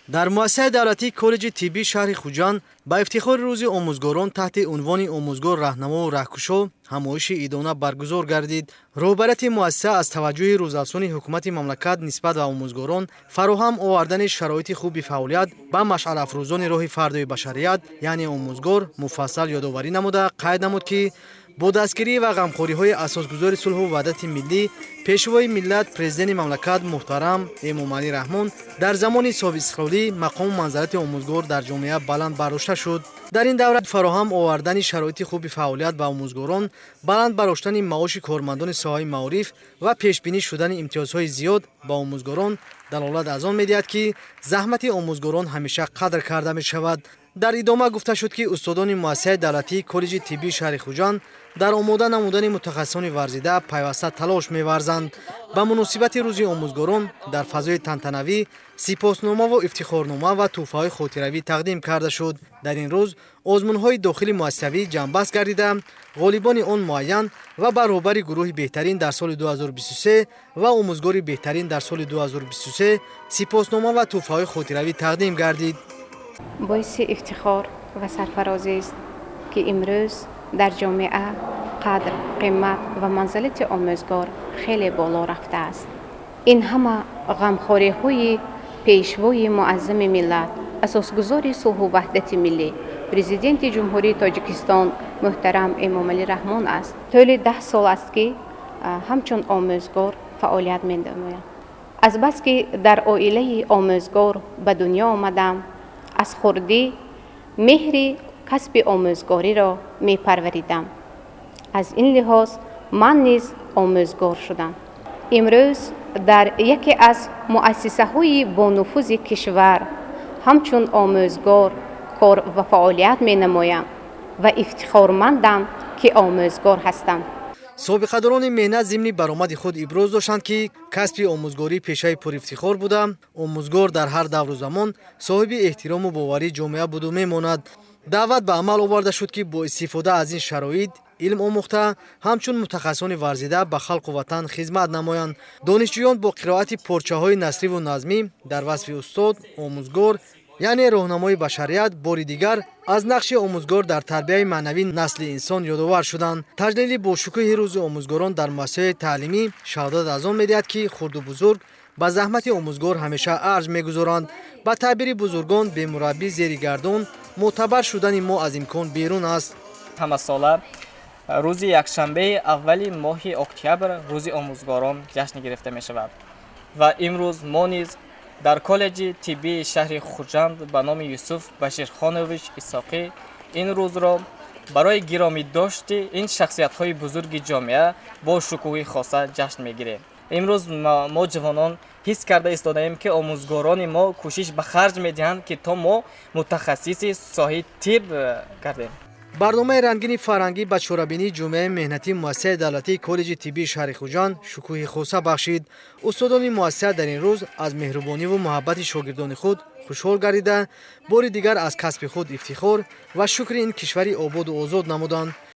Дар муассисаи давлатии коллеҷи тиббии шаҳри Хуҷанд ба ифтихори Рӯзи омӯзгорон таҳти унвони «Омӯзгор — раҳнамову раҳкушо» ҳамоиши идона баргузор гардид. Роҳбарияти муассиса аз таваҷҷӯҳи рӯзафзуни ҳукумати мамлакат нисбат ба омӯзгорон, фароҳам овардани шароити хуби фаъолият ба машъалафрӯзони роҳи фардои башарият, яъне омӯзгор, муфассал ёдоварӣ намуда, қайд намуд, ки бо дастгирӣ ва ғамхориҳои Асосгузори сулҳу ваҳдати миллӣ, Пешвои миллат, Президенти мамлакат муҳтарам Эмомалӣ Раҳмон дар замони соҳибистиқлолӣ мақому манзалати омӯзгор дар ҷомеа баланд бардошта шуд. Дар ин давра фароҳам овардани шароити хуби фаъолият ба омӯзгорон, баланд бардоштани маоши кормандони соҳаи маориф ва пешбинӣ шудани имтиёзҳои зиёд ба омӯзгорон далолат аз он медиҳад, ки заҳмати омӯзгорон ҳамеша қадр карда мешавад. Дар идома гуфта шуд, ки устодони муассисаи давлатии коллеҷи тиббии шаҳри Хуҷанд дар омода намудани мутахассисони варзида пайваста талош меварзанд. Ба муносибати Рӯзи омӯзгорон дар фазои тантанавӣ сипосномаву ифтихорнома ва тӯҳфаҳои хотиравӣ тақдим карда шуд. Дар ин рӯз озмунҳои дохили муассисавӣ ҷамъбаст гардида, ғолибони он муайян ва ба роҳбари гурӯҳи беҳтарин дар соли 2023 ва омӯзгори беҳтарин дар соли 2023 сипоснома ва тӯҳфаҳои хотиравӣ тақдим гардид. Боиси ифтихор ва сарфарозист, ки имрӯз дар ҷомеа қадр, қимат ва манзилати омӯзгор хеле боло рафтааст. Ин ҳама ғамхориҳои Пешвои муаззами миллат, Асосгузори сулҳу ваҳдати миллӣ, Президенти Ҷумҳурии Тоҷикистон муҳтарам Эмомалӣ Раҳмон аст. Тӯли 10 сол аст, ки ҳамчун омӯзгор фаъолият менамоям. Азбаски дар оилаи омӯзгор ба дунё омадам, аз хурдӣ меҳри касби омӯзгориро мепарваридам. Аз ин лиҳоз ман низ омӯзгор шудам. Имрӯз дар яке аз муассисаҳои бонуфузи кишвар ҳамчун омӯзгор кор ва фаъолият менамоям ва ифтихормандам, ки омӯзгор ҳастам. Собиқадорони меҳнат зимни баромади худ иброз доштанд, ки касби омӯзгорӣ пешаи пурифтихор буда, омӯзгор дар ҳар давру замон соҳиби эҳтирому боварии ҷомеа буду мемонад. Даъват ба амал оварда шуд, ки бо истифода аз ин шароит илм омӯхта, ҳамчун мутахассисони варзида ба халқу ватан хизмат намоянд. Донишҷӯён бо қироати порчаҳои насриву назмӣ дар васфи устод, омӯзгор, яъне роҳнамои башарият, бори дигар аз нақши омӯзгор дар тарбияи маънавии насли инсон ёдовар шуданд. Таҷлили бошукӯҳи Рӯзи омӯзгорон дар муассисаҳои таълимӣ шаҳодат аз он медиҳад, ки хурду бузург ба заҳмати омӯзгор ҳамеша арҷ мегузоранд. Ба таъбири бузургон, бемураббӣ зери гардун мӯътабар шудани мо аз имкон берун аст. Ҳамасола рӯзи якшанбеи аввали моҳи октябр Рӯзи омӯзгорон ҷашн гирифта мешавад ва имрӯз мо низ дар коллеҷи тиббии шаҳри Хуҷанд ба номи Юсуф Баширхонович Исоқӣ ин рӯзро барои гиромӣ дошти ин шахсиятҳои бузурги ҷомеа бо шукӯҳи хоса ҷашн мегирем. Имрӯз мо, ҷавонон, ҳис карда истодаем, ки омӯзгорони мо кӯшиш ба харҷ медиҳанд, ки то мо мутахассиси соҳаи тиб гардем. Барномаи рангини фарҳангӣ ба чорабинии ҷомеаи меҳнатии муассисаи давлатии коллеҷи тиббии шаҳри Хуҷанд шукӯҳи хоса бахшид. Устодони муассиса дар ин рӯз аз меҳрубониву муҳаббати шогирдони худ хушҳол гардида, бори дигар аз касби худ ифтихор ва шукри ин кишвари ободу озод намуданд.